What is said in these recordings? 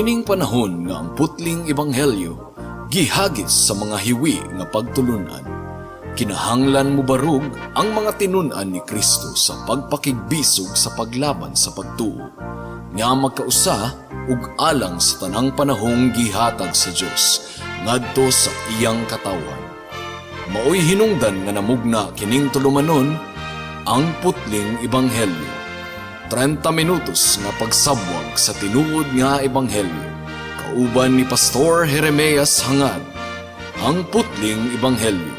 Niining panahon nga ang putling ebanghelyo gihagis sa mga hiwi nga pagtulunan, kinahanglan mobarog ang mga tinun-an ni Kristo sa pagpakigbisog sa paglaban sa pagtuo nga magkausa ug alang sa tanang panahong gihatag sa Dios ngadto sa iyang katawhan. Maoy hinungdan nga namugna kining tulumanon, Ang Putling Ebanghelyo. 30 minutos nga pagsabwag sa tinuod nga ebanghelyo. Kauban ni Pastor Jeremias Hangad. Ang Putling Ebanghelyo.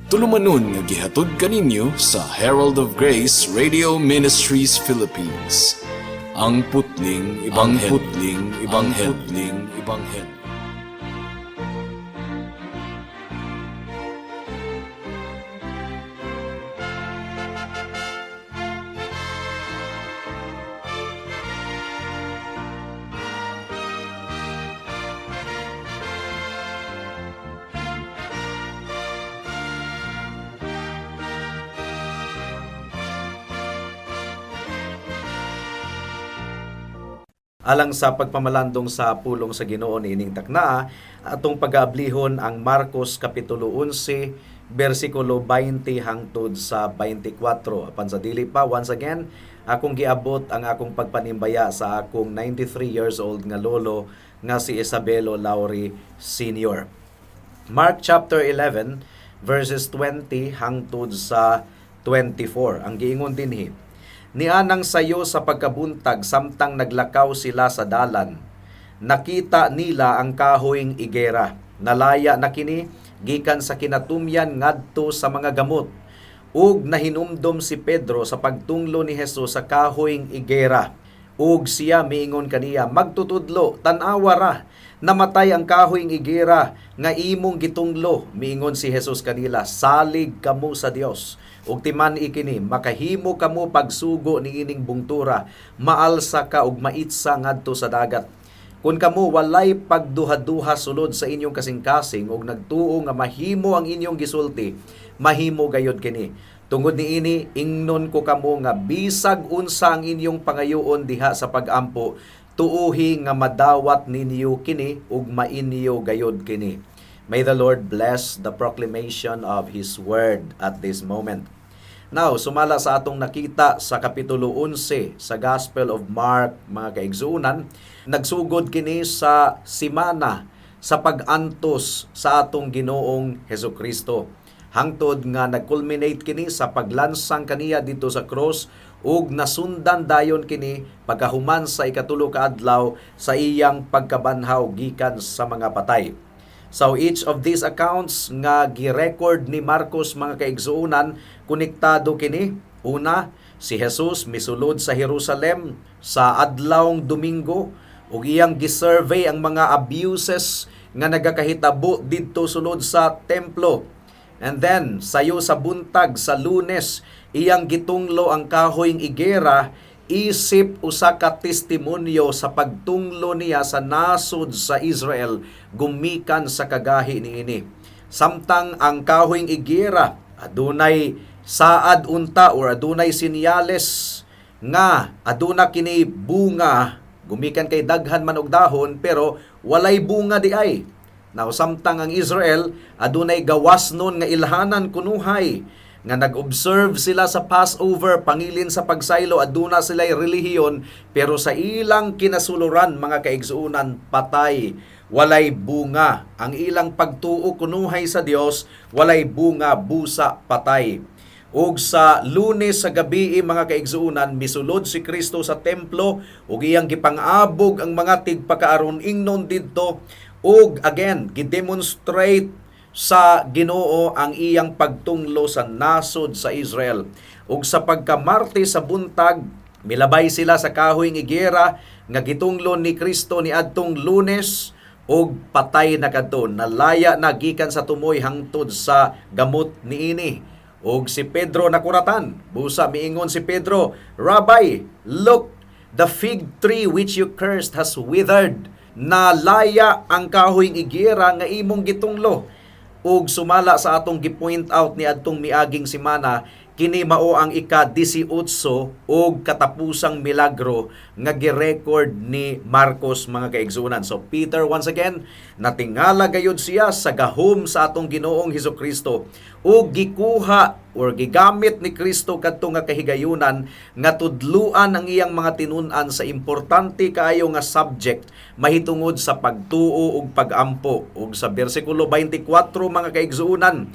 Tulumanon nga gihatod kaninyo sa Herald of Grace Radio Ministries Philippines. Ang Putling Ebanghelyo. Ang Putling Ebanghelyo. Ang Putling Ebanghelyo. Alang sa pagpamalandong sa pulong sa Ginoo niining taknaa, atong pag-aablihon ang Marcos kapitulo 11 bersikulo 20 hangtod sa 24. Apan sa dili pa, once again, akong giabot ang akong pagpanimbaya sa akong 93 years old nga lolo nga si Isabelo Lauri Sr. Mark chapter 11 verses 20 hangtod sa 24. Ang giingon dinhi, "Nianang sayo sa pagkabuntag, samtang naglakaw sila sa dalan, nakita nila ang kahoyng igera. Nalaya na kini gikan sa kinatumyan ngadto sa mga gamot. Ug nahinumdom si Pedro sa pagtunglo ni Jesus sa kahoyng igera. Ug siya miingon kaniya, 'Magtutudlo, tan-awa ra, namatay ang kahoyng igera nga imong gitunglo.' Miingon si Jesus kanila, 'Salig kamo sa Dios. Ug timan-i kini, makahimo kamo pagsugo niining bungtura, 'Maalsa ka ug maitsa ngadto sa dagat.' Kung kamo walay pagduha-duha sulod sa inyong kasing-kasing ug nagtuo nga mahimo ang inyong gisulti, mahimo gayod kini. Tungod niini, ingnon ko kamo nga bisag unsa ang inyong pangayoon diha sa pagampo, tuuhi nga madawat ninyo kini ug mainyo gayod kini." May the Lord bless the proclamation of His word at this moment. Now, sumala sa atong nakita sa Kapitulo 11 sa Gospel of Mark, mga kaigsuunan, nagsugod kini sa simana sa pag-antos sa atong Ginoong Hesus Kristo. Hangtod nga nag-culminate kini sa paglansang kaniya dito sa cross ug nasundan dayon kini pagkahuman sa 3 ka adlaw sa iyang pagkabanhaw gikan sa mga patay. So each of these accounts nga gi-record ni Marcos, mga kaigsuonan, konektado kini. Una, si Jesus misulod sa Jerusalem sa adlawng Domingo ug iyang gisurvey ang mga abuses nga nagakahitabo didto sulod sa templo. And then, sayo sa buntag sa Lunes, iyang gitunglo ang kahoyng igera isip usa ka testimonyo sa pagtunglo niya sa nasod sa Israel gumikan sa kagahi niini. Samtang ang kahoyng igera adunay saad unta or adunay sinyales nga aduna kini bunga gumikan kay daghan man og dahon, pero walay bunga di ay. Now, samtang ang Israel adunay gawas nun nga ilhanan kunuhay nga nag-observe sila sa Passover, pangilin sa pagsaylo, aduna sila'y relihiyon, pero sa ilang kinasuluran, mga kaigsuunan, patay, walay bunga. Ang ilang pagtuo kunuhay sa Dios, walay bunga, busa, patay. Ug sa Lunes sa gabi, mga kaigsuunan, misulod si Kristo sa templo ug iyang gipang-abog ang mga tigpakaaron ingnon didto, ug again gidemonstrate sa Ginoo ang iyang pagtunglo sa nasod sa Israel. Ug sa pagka-Martes sa buntag, milabay sila sa kahoy ng igera nga gitunglo ni Kristo ni adtong Lunes ug patay na kadto, nalaya na gikan sa tumoy hangtod sa gamot niini. Ug si Pedro nakuratan. Busa miingon si Pedro, "Rabbi, look, the fig tree which you cursed has withered." Nalaya ang kahoy ng igera nga imong gitunglo. Ug sumala sa atong gi-point out ni adtong miaging semana, Kini mao ang ika-18 og katapusang milagro nga gi-record ni Marcos, mga kaigsuonan. So Peter, once again, natingala gayud siya sa gahom sa atong Ginoong Hesus Kristo ug gikuha or gigamit ni Kristo kadto nga kahigayunan nga tudluan ang iyang mga tinun-an sa importante kaayo nga subject mahitungod sa pagtuo ug pagampo. Ug sa bersikulo 24, mga kaigsuonan,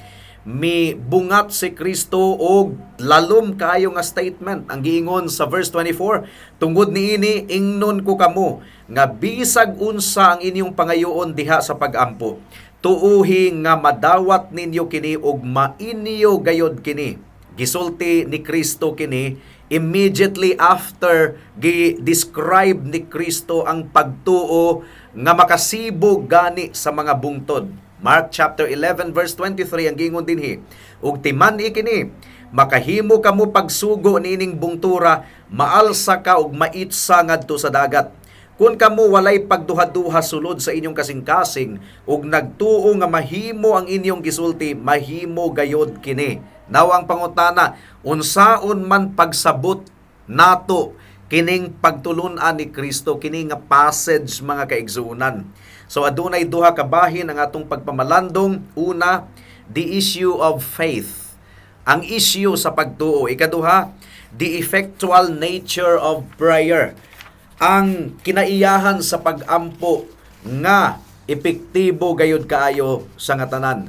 mi bungat si Kristo og lalom kaayo nga statement. Ang giingon sa verse 24, "Tungod niini ingnon ko kamo nga bisag unsa ang inyong pangayoon diha sa pagampo, tuuhi nga madawat ninyo kini ug mainyo gayod kini." Gisulti ni Kristo kini immediately after gi-describe ni Kristo ang pagtuo nga makasibog gani sa mga bungtod. Mark chapter 11 verse 23, ang giingon dinhi, "Ug timan-i kini, makahimo kamo pagsugo niining bungtura, 'Maalsa ka ug maitsa ngadto sa dagat.' Kung kamo walay pagduha-duha sulod sa inyong kasing-kasing ug nagtuo nga mahimo ang inyong gisulti, mahimo gayod kini." Now ang pangutana, unsaon man pagsabot nato kining pagtulun-an ni Kristo, kini nga passage, mga kaigsuonan? So adunay duha ka bahin ang atong pagpamalandong. Una, the issue of faith. Ang issue sa pagtuo. Ikaduha, the effectual nature of prayer. Ang kinaiyahan sa pagampo nga epektibo gayud kaayo sa nga tanan.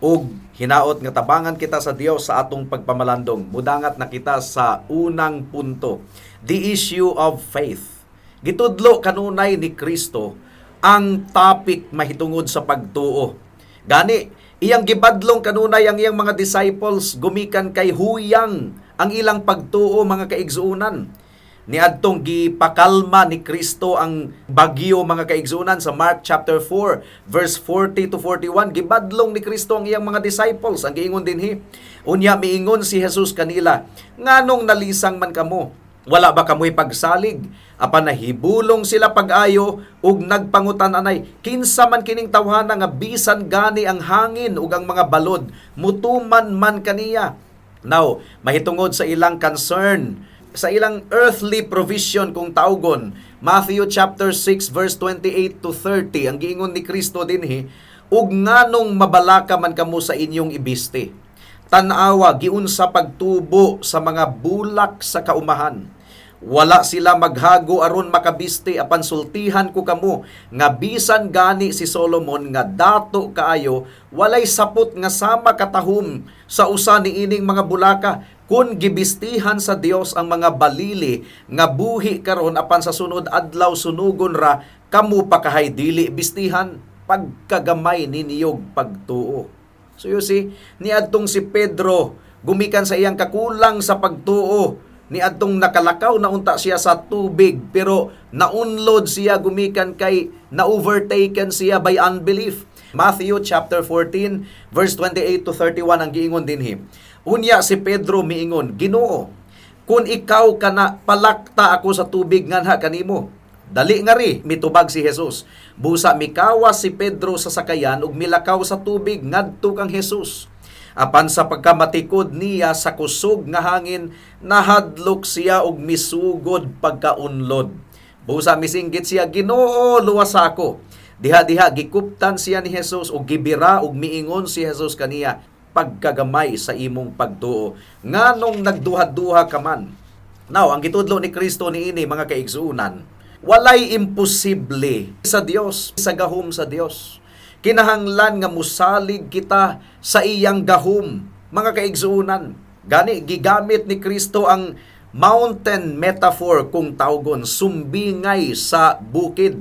Ug hinaot nga tabangan kita sa Dios sa atong pagpamalandong. Mudangat na kita sa unang punto, the issue of faith. Gitudlo kanunay ni Kristo ang topic mahitungod sa pagtuo. Gani, iyang gibadlong kanunay ang iyang mga disciples gumikan kay huyang ang ilang pagtuo, mga kaigsuonan. Niadtong gipakalma ni Kristo ang bagyo, mga kaigsuonan, sa Mark chapter 4 verse 40 to 41, gibadlong ni Kristo ang iyang mga disciples. Ang giingon dinhi, "Unya miingon si Jesus kanila, 'Nganong nalisang man kamo? Wala ba kamoy pagsalig?' Apan nahibulong sila pag-ayo ug nagpangutan-anay, 'Kinsa man kining tawhana nga bisan gani ang hangin ug ang mga balod mutuman man kaniya?'" Now, mahitungod sa ilang concern sa ilang earthly provision kung tawgon, Matthew chapter 6 verse 28 to 30, ang giingon ni Kristo dinhi, "Ug nganong mabalaka man kamo sa inyong ibisti? Tan-awa giunsa pagtubo sa mga bulak sa kaumahan. Wala sila maghago aron makabisti, apan sultihan ko kamo nga bisan gani si Solomon nga dato kaayo walay sapot nga sama katahum sa usa niining mga bulaka. Kun gibistihan sa Dios ang mga balili nga buhi karon apan sa sunod adlaw sunugon ra, kamo pa kahay dili bistihan? Pagkagamay ninyog pagtuo." So you see, niadtong si Pedro gumikan sa iyang kakulang sa pagtuo, niadtong nakalakaw na unta siya sa tubig pero naunlod siya gumikan kay na-overtaken siya by unbelief. Matthew chapter 14 verse 28 to 31, ang giingon dinhi, "Unya si Pedro miingon, 'Ginoo, kun ikaw kana, palakta ako sa tubig nganha kanimo.' 'Dali ngari,' mitubag si Jesus. Busa mikawas si Pedro sa sakayan ug milakaw sa tubig ngadto kang Jesus. Apan sa pagkamatikod niya sa kusog nga hangin, nahadlok siya ug misugod pagkaunlod. Busa misinggit siya, 'Ginoo, luwas ako.' Diha-diha gikuptan siya ni Jesus ug gibira ug miingon si Jesus kaniya, 'Pagkagamay sa imong pagtuo. Nganong nagduha-duha ka man?'" Now, ang gitudlo ni Kristo niini, mga kaigsuonan, walay imposible sa Dios, sa gahom sa Dios. Kinahanglan nga musalig kita sa iyang gahom, mga kaigsuonan. Gani gigamit ni Kristo ang mountain metaphor kung tawgon, sumbingay sa bukid.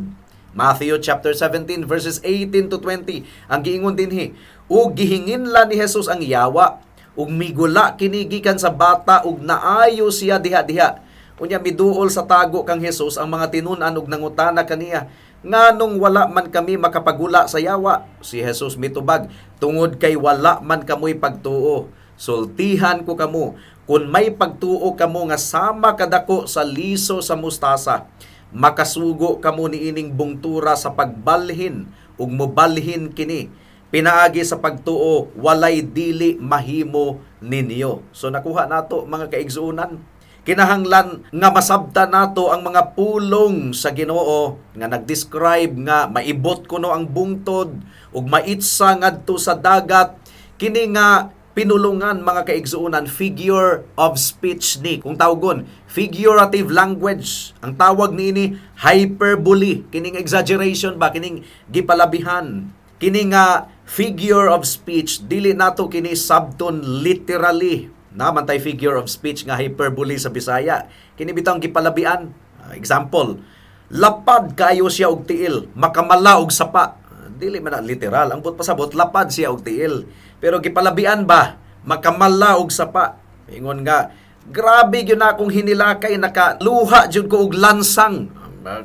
Matthew chapter 17 verses 18 to 20, ang giingon dinhi, "Ug gihinginla ni Jesus ang yawa ug migula kini gikan sa bata ug naayo siya diha-diha. Unya miduol sa tago kang Jesus ang mga tinun-an ug nangutana kaniya, 'Nganong wala man kami makapagula sa yawa?' Si Jesus mitubag, 'Tungod kay wala man kamoy pagtuo. Sultihan ko kamo, kun may pagtuo kamo nga sama kadako sa liso sa mustasa, makasugo kamo niining bungtura sa pagbalhin ug mobalhin kini." Pinaagi sa pagtuo, walay dili mahimo ninyo. So nakuha nato, mga kaigsuonan, kinahanglan nga masabta nato ang mga pulong sa Ginoo nga nag-describe nga maibot kuno ang bungtod ug maitsa ngadto sa dagat. Kini nga pinulungan, mga kaigsuonan, figure of speech ni. Kung tawgon, figurative language. Ang tawag niini, hyperbole. Kining exaggeration ba, kining gipalabihan. Kini nga figure of speech, dili nato kini sabton literally. Naa man tay figure of speech nga hyperbole sa Bisaya. Kini bitang gipalabian. Example, lapad kayo siya og tiil, makamala og sapa. Dili man na literal. Ang buot pasabot, lapad siya og tiil. Pero gipalabian ba, makamala og sapa. Ingon nga, grabe gyud na akong hinilakay, nakaluha jud ko og lansang.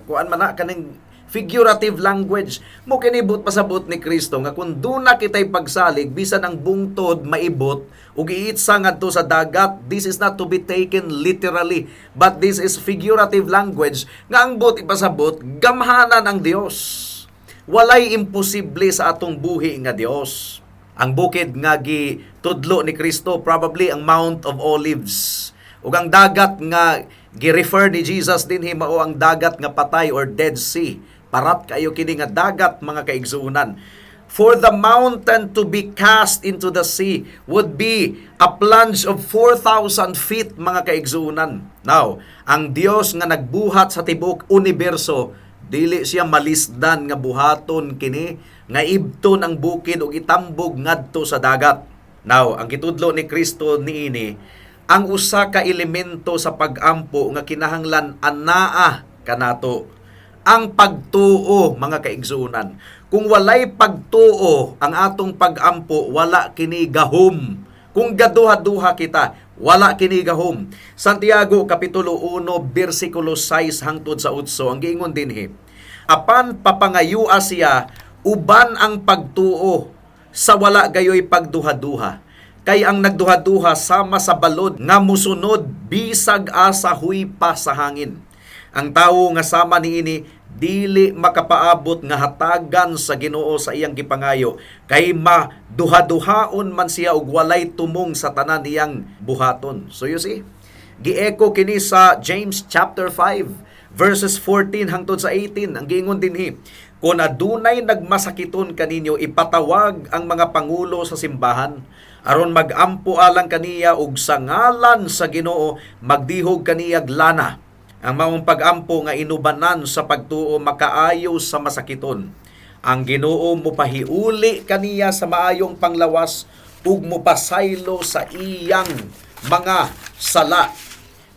Kuan man na kaning figurative language mo. Kini buot pasabot ni Kristo nga kung duna kitay pagsalig, bisan ang bungtod maibot ug iitsa ngadto sa dagat. This is not to be taken literally, but this is figurative language nga ang buot ipasabot, gamhanan ang Dios, walay imposible sa atong buhi nga Dios. Ang bukid nga gitudlo ni Kristo, probably ang Mount of Olives, ug ang dagat nga gi-refer ni Jesus dinhi mao ang Dagat nga Patay or Dead Sea. Parat kayo kini nga dagat, mga kaigsuonan. For the mountain to be cast into the sea would be a plunge of 4,000 feet, mga kaigsuonan. Now, ang Dios nga nagbuhat sa tibuok universo, dili siya malisdan nga buhaton kini nga ibton ang bukid ug itambog ngadto sa dagat. Now, ang gitudlo ni Kristo niini, ang usa ka elemento sa pag-ampo nga kinahanglan anaa kanato, ang pagtuo, mga kaigsuonan. Kung walay pagtuo ang atong pag-ampo, wala kini gahom. Kung gaduha-duha kita, wala kini gahom. Santiago kapitulo 1 bersikulo 6 hangtod sa 8, ang giingon dinhi: Apan papangayua siya uban ang pagtuo sa wala gayoy pagduha-duha. Kay ang nagduha-duha sama sa balod nga musunod bisag asa huypa sa hangin. Ang tawo nga sama niini dili makapaabot nga hatagan sa Ginoo sa iyang gipangayo, kay maduha-duhaon man siya ug walay tumong sa tanan niyang buhaton. So you see, gieko kini sa James chapter 5 verses 14 hangtod sa 18. Ang giingon dinhi: Kung adunay nagmasakiton kaninyo, ipatawag ang mga pangulo sa simbahan aron magampo alang kaniya ug sa ngalan sa Ginoo magdihog kaniyag lana. Ang maong pagampo nga inubanan sa pagtuo makaayo sa masakiton. Ang Ginoo mopahiuli kaniya sa maayong panglawas ug mopasaylo sa iyang mga sala.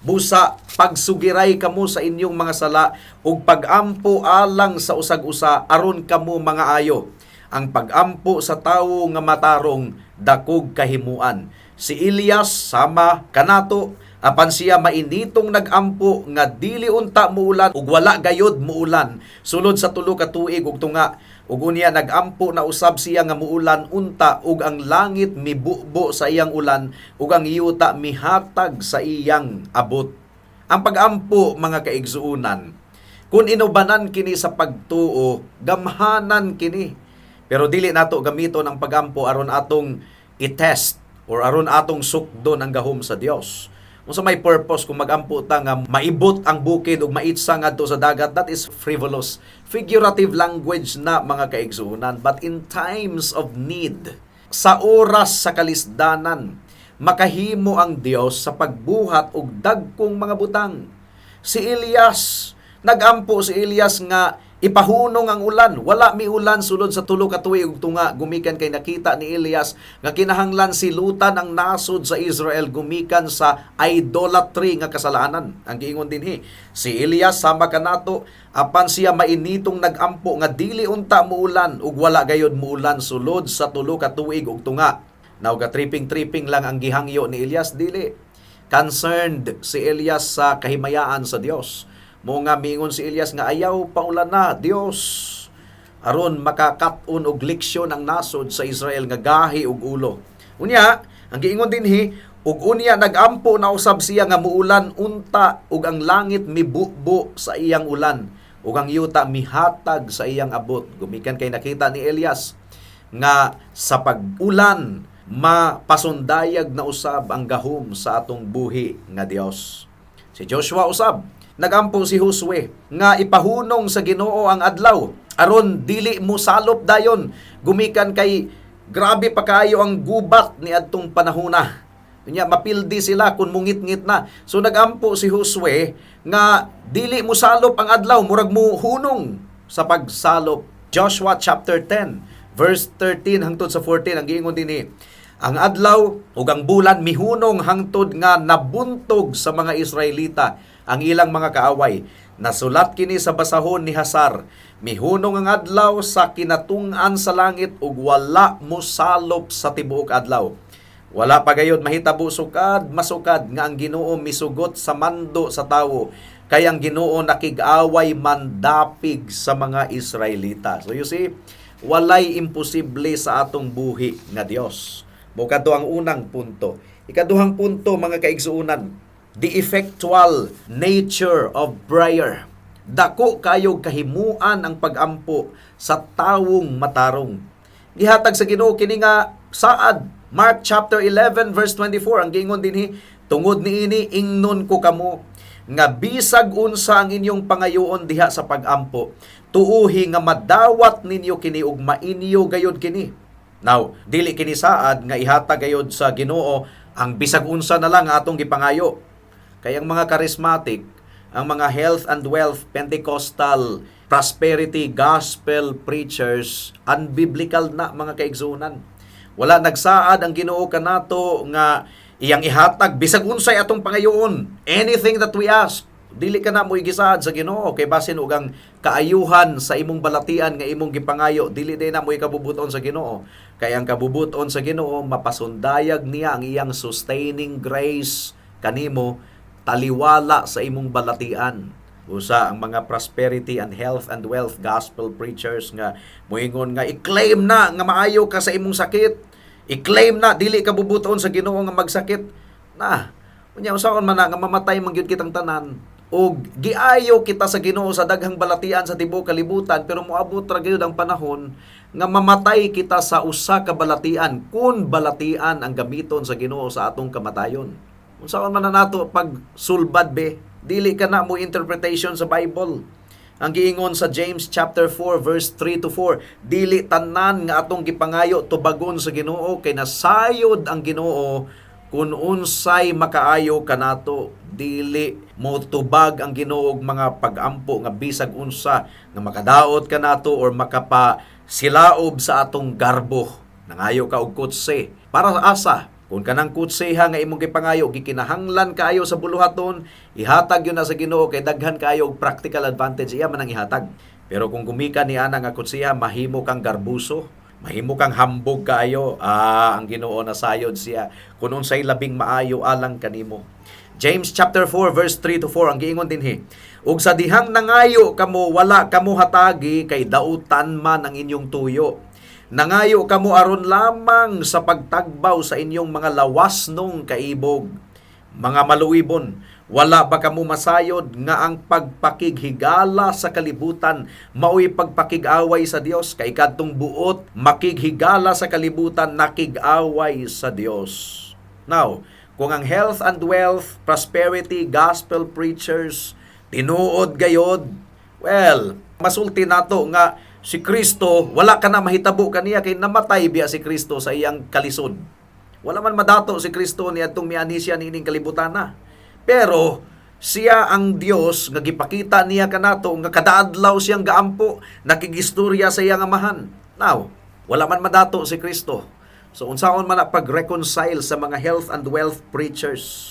Busa pagsugiray kamo sa inyong mga sala ug pagampo alang sa usag-usa aron kamo mga ayo. Ang pagampo sa tawo nga matarong dakog kahimuan. Si Elias sama kanato, apan siya mainitong nagampo nga dili unta muulan ug wala gayod muulan sulod sa 3 ka tuig ug tunga. Ug unya nagampo na usab siya nga muulan unta, ug ang langit mibubo sa iyang ulan ug ang yuta mihatag sa iyang abot. Ang pagampo, mga kaigsuonan, kung inubanan kini sa pagtuo, gamhanan kini. Pero dili nato gamiton ang pagampo aron atong i-test or aron atong sukdon ang gahom sa Dios. Unsa may purpose kung magampo ta nga maibot ang bukid ug maitsa ngadto sa dagat? That is frivolous. Figurative language na, mga kaigsuonan. But in times of need, sa oras sa kalisdanan, makahimo ang Dios sa pagbuhat og dagkong mga butang. Si Elias, nagampo si Elias nga ipahunong ang ulan. Wala miulan sulod sa 3 ka tuig ug tunga, gumikan kay nakita ni Elias nga kinahanglan silutan ang nasod sa Israel gumikan sa idolatry nga kasalanan. Ang giingon dinhi, si Elias sama kanato, apan siya mainitong nagampo nga dili unta muulan ug wala gayod muulan sulod sa 3 ka tuig ug tunga. Now, tripping-tripping lang ang gihangyo ni Elias? Dili. Concerned si Elias sa kahimayaan sa Dios. Mao nga mingon si Elias nga ayaw paulan na, Dios, aron makakat-on og leksyon ang nasod sa Israel nga gahi og ulo. Unya, ang giingon dinhi, ug unya nagampo na usab siya nga muulan unta, ug ang langit mibubo sa iyang ulan ug ang yuta mihatag sa iyang abot. Gumikan kay nakita ni Elias nga sa pag-ulan mapasundayag na usab ang gahom sa atong buhi nga Dios. Si Joshua usab, nagampo si Josue nga ipahunong sa Ginoo ang adlaw aron dili mo salop dayon gumikan kay grabe pa kaayo ang gubat ni adtong panahona. Unya mapildi sila kung mungit-ngit na. So nagampo si Josue nga dili mo salop ang adlaw, murag mo hunong sa pagsalop. Joshua chapter 10 verse 13 hangtod sa 14 ang giingon dinhi. Ang adlaw ug ang bulan mihunong hangtod nga nabuntog sa mga Israelita ang ilang mga kaaway. Nasulat kini sa basahon ni Hasar. Mihunong ang adlaw sa kinatung-an sa langit ug wala mosalop sa tibuok adlaw. Wala pa gayod mahitabo sukad masukad nga ang Ginoo misugot sa mando sa tawo, kay ang Ginoo nakig-away mandapig sa mga Israelita. So you see, walay imposible sa atong buhi nga Dios. Mao kadto ang unang punto. Ikaduhang punto, mga kaigsuonan, the effectual nature of prayer. Dako kayo kahimuan ang pagampo sa tawong matarong. Gihatag sa Ginoo kini nga saad. Mark chapter 11 verse 24 ang giingon dinhi, tungod niini ingnon ko kamo nga bisag unsa ang inyong pangayoon diha sa pagampo, tuuhi nga madawat ninyo kini ug mainyo gayod kini. Now, dili kini saad nga ihatag gayod sa Ginoo ang bisag unsa na lang atong gipangayo. Kay ang mga charismatic, ang mga health and wealth, Pentecostal, prosperity, gospel preachers, unbiblical na, mga kaigsuonan. Wala nagsaad ang Ginoo kanato nga iyang ihatag bisag unsay atong pangayoon. Anything that we ask, dili ka na mo igisaad sa Ginoo kay basin og ang kaayuhan sa imong balatian nga imong gipangayo, dili din na mo ikabubuton sa Ginoo. Kay ang kabubuton sa Ginoo, mapasundayag niya ang iyang sustaining grace kanimo taliwala sa imong balatian. Usa ang mga prosperity and health and wealth gospel preachers nga moingon nga i-claim na nga maayo ka sa imong sakit, i-claim na dili ka bubuton sa Ginoo nga magsakit na. Unya usaon man na nga mamatay man gyud kitang tanan og giayo kita sa Ginoo sa daghang balatian sa tibuok kalibutan, pero moabot ra gyud ang panahon nga mamatay kita sa usa ka balatian kun balatian ang gamiton sa Ginoo sa atong kamatayon. Unsaon man na nato pag sulbad be? Dili ka na mo interpretation sa Bible. Ang giingon sa James chapter 4 verse 3 to 4, dili tanan nga atong gipangayo tubagon sa Ginoo kay nasayod ang Ginoo kun unsay makaayo kanato. Dili mo tubag ang Ginoo og mga pagampo nga bisag unsa nga makadaot kanato or makapa silaob sa atong garbo. Nangayo ka og kotse, para asa? Kung kanang kutseha nga imong gipangayo gikinahanglan kaayo sa buluhaton, ihatag yun na sa Ginoo kay daghan kaayo og practical advantage, iya man ang ihatag. Pero kung gumikan ni ana nga kutseha, mahimo kang garbuso, mahimo kang hambog kaayo, ang Ginoo nasayod siya kung unsay labing maayo alang kanimo. James chapter 4 verse 3 to 4 ang giingon dinhi. Ug sa dihang nangayo kamo, wala kamo hatagi kay dautan man ang inyong tuyo. Nangayo kamo aron lamang sa pagtagbaw sa inyong mga lawas nung kaibog. Mga maluibon, wala ba kamo masayod nga ang pagpakighigala sa kalibutan maoy pagpakig-away sa Dios? Kay kadtong buot makighigala sa kalibutan, nakig-away sa Dios. Now, kung ang health and wealth, prosperity, gospel preachers tinuod gayod, well, masulti nato nga si Kristo wala ka na mahitabo kaniya kay namatay biya si Kristo sa iyang kalisod. Wala man madato si Kristo niadtong mianhi siya niining kalibutan na. Pero siya ang Dios nga gipakita niya kanato nga kadaadlaw siyang gaampo, nakigistorya sa iyang amahan. Now, wala man madato si Kristo. So unsaon man na pag-reconcile sa mga health and wealth preachers?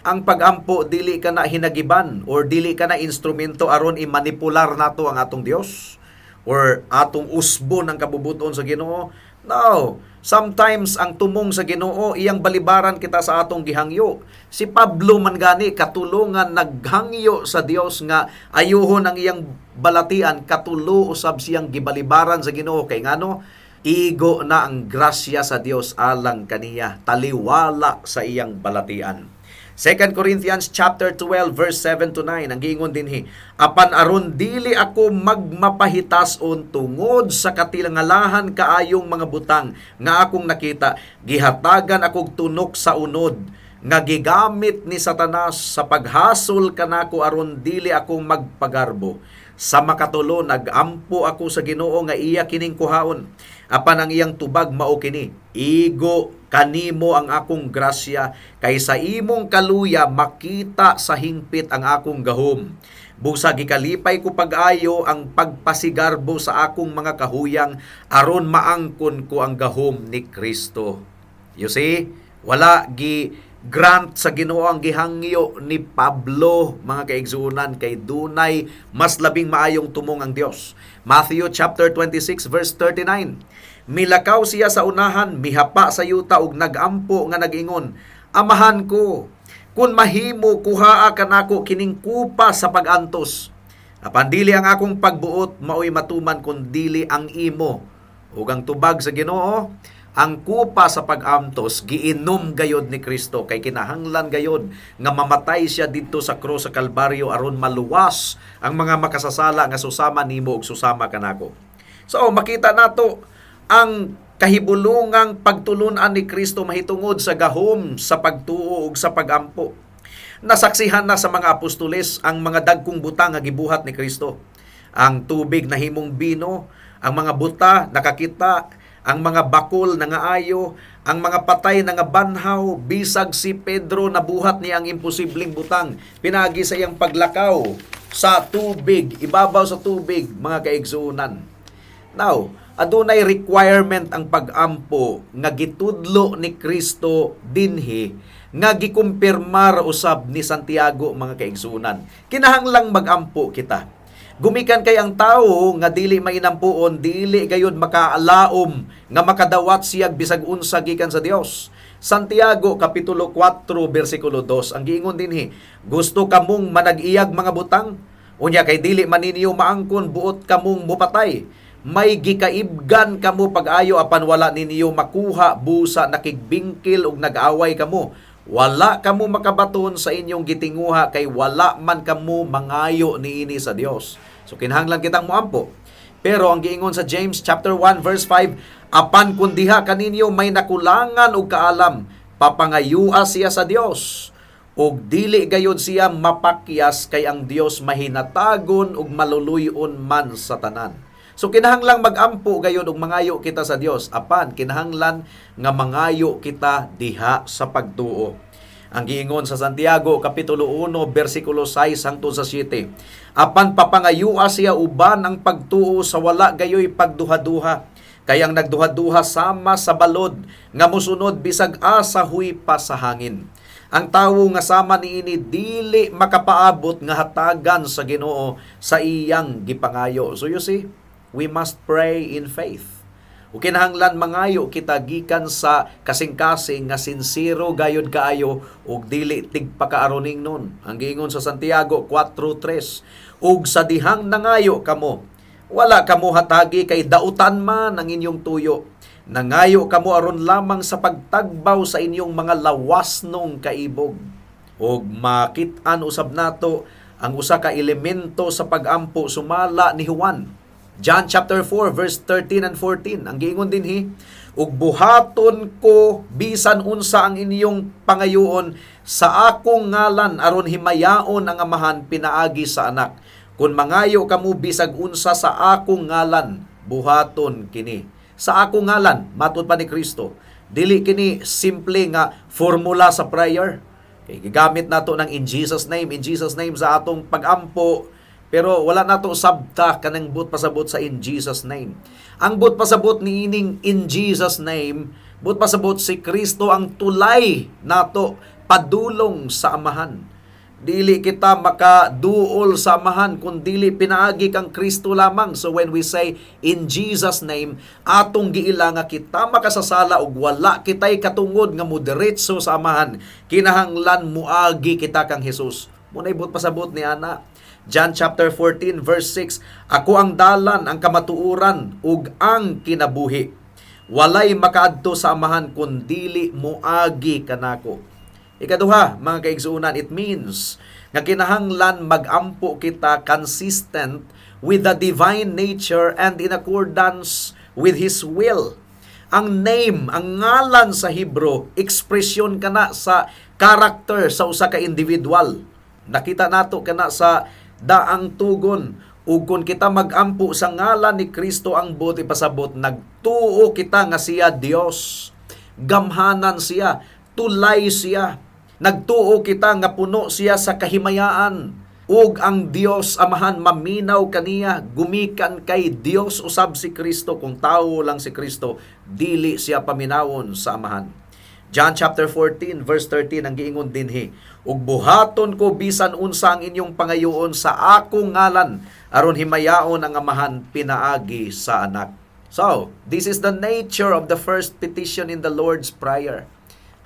Ang pagampo dili ka na hinagiban or dili ka na instrumento aron imanipular nato ang atong Dios or atong usbon ang kabubuton sa Ginoo. No, sometimes ang tumong sa Ginoo iyang balibaran kita sa atong gihangyo. Si Pablo man gani katulungan naghangyo sa Dios nga ayuhon ang iyang balatian, katulo usab siyang gibalibaran sa Ginoo kay ngano igo na ang grasya sa Dios alang kaniya, taliwala sa iyang balatian. 2 Corinthians chapter 12 verse 7 to 9, ang giingon dinhi, "Apan aron dili ako magmapahitason tungod sa katilingalahan kaayong mga butang nga akong nakita, gihatagan akog tunok sa unod nga gigamit ni Satanas sa paghasol kanako aron dili ako magpagarbo. Sa makatulo, nagampo ako sa Ginoo nga iya kining kuhaon. Apan ang iyang tubag mao kini: 'Igo kanimo ang akong grasya, kay sa imong kaluya makita sa hingpit ang akong gahom.' Busa gikalipay ko pag-ayo ang pagpasigarbo sa akong mga kahuyang aron maangkon ko ang gahom ni Kristo." You see, wala gi grant sa Ginoo ang gihangyo ni Pablo, mga kaigsuonan, kay dunay mas labing maayong tumong ang Dios. Matthew chapter 26 verse 39. Milakaw siya sa unahan, mihapa sa yuta ug nagampo nga nag-ingon, "Amahan ko, kung mahimo, kuhaa kanako kining kupa sa pag-antos. Apan dili ang akong pagbuot maoy matuman kun dili ang imo." Ug ang tubag sa Ginoo, ang kupa sa pag-antos giinom gayod ni Kristo kay kinahanglan gayod nga mamatay siya didto sa krus sa Kalbaryo aron maluwas ang mga makasasala nga susama nimo ug susama kanako. So makita nato ang kahibulungang pagtulunan ni Kristo mahitungod sa gahom sa pagtuo ug sa pagampo. Nasaksihan na sa mga apostoles ang mga dagkong butang nga gibuhat ni Kristo. Ang tubig nahimong bino, ang mga buta nakakita, ang mga bakol nangaayo, ang mga patay nangabanhaw, bisag si Pedro nabuhat niya ang imposibleng butang pinaagi sa iyang paglakaw sa tubig, ibabaw sa tubig, mga kaigsuonan. Now, adunay requirement ang pag-ampo nga gitudlo ni Kristo dinhi nga gikumpirmar usab ni Santiago, mga kaigsuonan. Kinahanglang magampo kita. Gumikan kay ang tawo nga dili mainampuon, dili gayud makaalaom nga makadawat siyag bisag unsa gikan sa Dios. Santiago kapitulo 4 bersikulo 2 ang giingon dinhi, "Gusto kamong manag-iyag mga butang? Unya kay dili man ninyo maangkon, buot kamong mupatay. May gikaibgan kamo pag-ayo apan wala ninyo makuha, busa nakigbingkil ug nag-away kamo. Wala kamo makabaton sa inyong gitinguha kay wala man kamo mangayo niini sa Dios." So kinahanglan kitang moampo. Pero ang giingon sa James chapter 1 verse 5, "Apan kun diha kaninyo may nakulangan og kaalam, papangayua siya sa Dios. Ug dili gayud siya mapakyas kay ang Dios mahinatagon ug maluluy-on man sa tanan." So kinahanglang magampo gayud ug mangayo kita sa Dios, apan kinahanglan nga mangayo kita diha sa pagtuo. Ang giingon sa Santiago kapitulo 1 bersikulo 6 hangtod sa 7, "Apan papangayua siya uban ang pagtuo sa wala gayoy pagduha-duha. Kay ang nagduha-duha sama sa balod nga mosunod bisag asa huy pa sa hangin. Ang tawo nga sama niini dili makapaabot nga hatagan sa Ginoo sa iyang gipangayo." So you see, we must pray in faith. Ug kinahanglan mangayo kita gikan sa kasing-kasing nga sinsero gayud kaayo ug dili tigpakaaroning nun. Ang giingon sa Santiago 4:3, "Ug sa dihang nangayo kamo, wala kamo hatagi kay dautan man ang inyong tuyo. Nangayo kamo aron lamang sa pagtagbaw sa inyong mga lawasnong kaibog." Ug makit-an usab nato ang usa ka elemento sa pagampo sumala ni Juan. John chapter 4 verse 13 and 14. Ang giingon dinhi, "Ug buhaton ko bisan unsa ang inyong pangayoon sa akong ngalan aron himayaon ang Amahan pinaagi sa Anak. Kung mangayo kamo bisag unsa sa akong ngalan, buhaton kini." Sa akong ngalan, matud pa ni Kristo. Dili kini simple nga formula sa prayer. Kay gigamit nato ng "In Jesus' name, in Jesus' name" sa atong pagampo, pero wala nato sabta kanang buot pasabot sa "In Jesus' name." Ang buot pasabot niining "In Jesus' name", buot pasabot si Kristo ang tulay nato padulong sa Amahan. Dili kita makaduol sa Amahan kung dili pinaagi kang Kristo lamang. So when we say "In Jesus' name", atong giila nga kita makasasala ug wala kitay katungod nga mudiretso sa Amahan. Kinahanglan muagi kita kang Hesus. Muna'y buot pasabot ni ana. John chapter 14 verse 6, "Ako ang dalan, ang kamatuoran ug ang kinabuhi. Walay makaadto sa Amahan kun dili moagi kanako." Ikaduha, mga kaigsuonan, it means nga kinahanglan magampo kita consistent with the divine nature and in accordance with His will. Ang name, ang ngalan sa Hebrew, ekspresyon kana sa character sa usa ka individual. Nakita nato kana sa daang tugon. Ug kung kita magampo sa ngalan ni Kristo, ang buot ipasabot, nagtuo kita nga siya Dios. Gamhanan siya, tulay siya. Nagtuo kita nga puno siya sa kahimayaan. Ug ang Dios Amahan maminaw kaniya gumikan kay Dios usab si Kristo. Kung tawo lang si Kristo, dili siya paminawon sa Amahan. John chapter 14 verse 13 ang giingon dinhi, "Ug buhaton ko bisan unsa ang inyong pangayoon sa akong ngalan, aron himayaon ang Amahan pinaagi sa Anak." So, this is the nature of the first petition in the Lord's Prayer.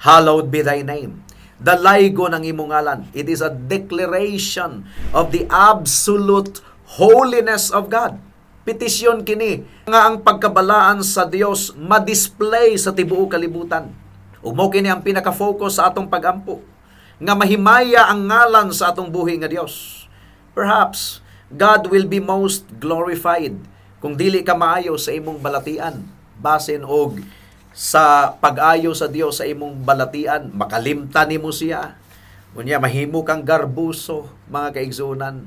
"Hallowed be thy name." Dalaygon ang imong ngalan. It is a declaration of the absolute holiness of God. Petisyon kini nga ang pagkabalaan sa Dios ma-display sa tibuok kalibutan. Ug mao kini ang pinaka-focus sa atong pagampo, nga mahimaya ang ngalan sa atong buhi nga Dios. Perhaps God will be most glorified kung dili ka maayo sa imong balatian. Basin og sa pag-ayo sa Dios sa imong balatian, makalimtan nimo siya. Unya mahimo kang garbuso, mga kaigsuonan.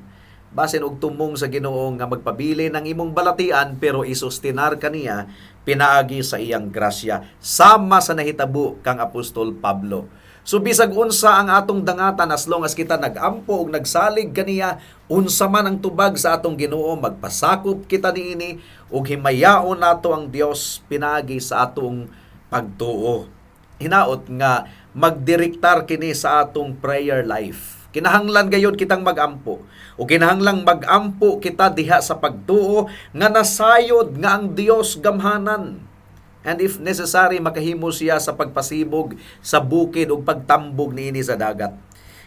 Basin og tumong sa Ginoo nga magpabili ng imong balatian, pero isustinar kaniya pinaagi sa iyang grasya, sama sa nahitabo kang Apostol Pablo. So bisag unsa ang atong dangatan, as long as kita nagampo og nagsalig kaniya, unsa man ang tubag sa atong Ginoo, magpasakop kita niini ug himayaon nato ang Dios pinaagi sa atong pagtuo. Hinaot nga magdirektar kini sa atong prayer life. Kinahanglan gayud kitang magampo. O kinahanglang magampo kita diha sa pagtuo nga nasayod nga ang Dios gamhanan. And if necessary, makahimo siya sa pagpasibog sa bukid ug pagtambog niini sa dagat.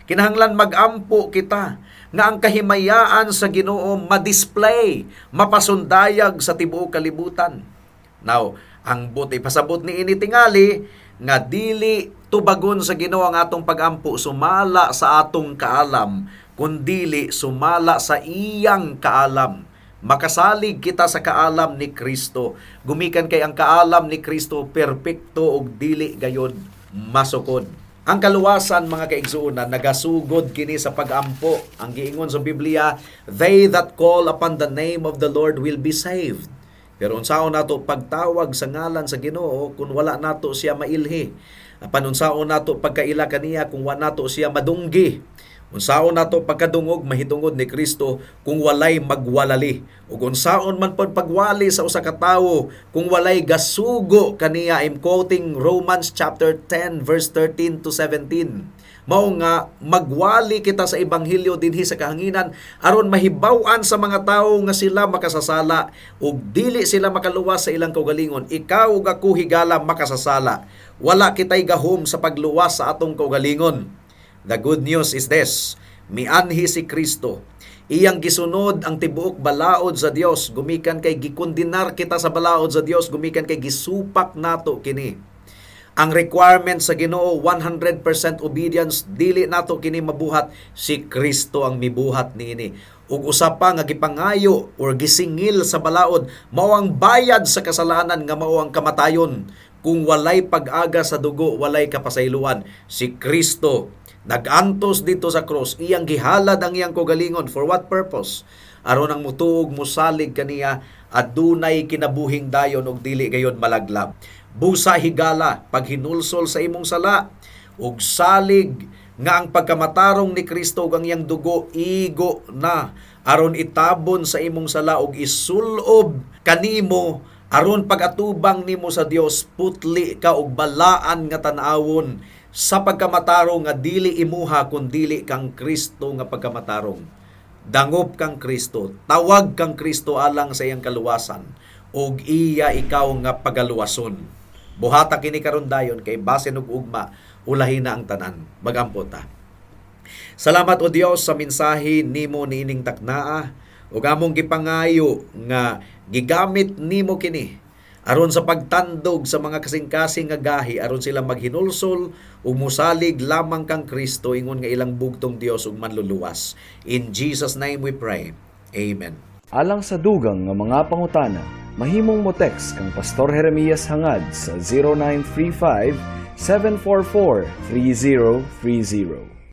Kinahanglan magampo kita nga ang kahimayaan sa Ginoo ma-display, mapasundayag sa tibuok kalibutan. Now, ang buot ipasabot niini tingali nga dili tubagon sa Ginoo ang atong pagampo sumala sa atong kaalam, kundili sumala sa iyang kaalam. Makasalig kita sa kaalam ni Kristo. Gumikan kay ang kaalam ni Kristo perpekto ug dili gayod masukod. Ang kaluwasan, mga kaigsuonan, nagasugod kini sa pagampo. Ang giingon sa Biblia, "They that call upon the name of the Lord will be saved." Pero unsaon nato pagtawag sa ngalan sa Ginoo kung wala nato siya mailhi? Apan unsaon nato pagkaila kaniya kung wala nato siya madunggi? Unsaon nato pagkadungog mahitungod ni Kristo kung walay magwalali? Ug unsaon man pod pagwali sa usa ka tawo kung walay gasugo kaniya? I'm quoting Romans chapter 10 verse 13 to 17. Mao nga magwali kita sa ebanghelyo dinhi sa kahanginan aron mahibaw-an sa mga tawo nga sila makasasala ug dili sila makaluwas sa ilang kaugalingon. Ikaw ug ako, higala, makasasala. Wala kitay gahom sa pagluwas sa atong kaugalingon. The good news is this: mianhi si Kristo. Iyang gisunod ang tibuok balaod sa Dios gumikan kay gikondenar kita sa balaod sa Dios gumikan kay gisupak nato kini. Ang requirement sa Ginoo, 100% obedience, dili nato kini mabuhat, si Kristo ang mibuhat niini. Ug usa pa nga gipangayo or gisingil sa balaod mao ang bayad sa kasalanan nga mao ang kamatayon. Kung walay pag-aga sa dugo, walay kapasayloan. Si Kristo nagantos dito sa cross, iyang gihalad ang iyang kaugalingon. For what purpose? Aron ang mutuog, musalig kaniya, adunay kinabuhing dayon ug dili gayod malaglab. Busa, higala, paghinulsol sa imong sala ug salig nga ang pagkamatarong ni Kristo ug ang iyang dugo igo na aron itabon sa imong sala ug isulob kanimo, aron pag-atubang nimo sa Dios, putli ka og balaan nga tan-awon sa pagkamatarong nga dili imuha kun dili kang Kristo nga pagkamatarong. Dangop kang Kristo, tawag kang Kristo alang sa iyang kaluwasan ug iya ikaw nga pagaluwason. Buhata kini karon dayon kay basin og ugma ulahi na ang tanan. Magampo ta. Salamat, o Dios, sa mensahe nimo niining taknaa ug among gipangayo nga gigamit nimo kini Aron sa pagtandog sa mga kasing-kasing nga gahi, aron sila maghinulsol ug musalig lamang kang Kristo ingon nga ilang bugtong Dios ug manluluwas. In Jesus' name we pray. Amen. Alang sa dugang nga mga pangutana, mahimong mo text kang Pastor Jeremias Hangad sa 0935 744 3030.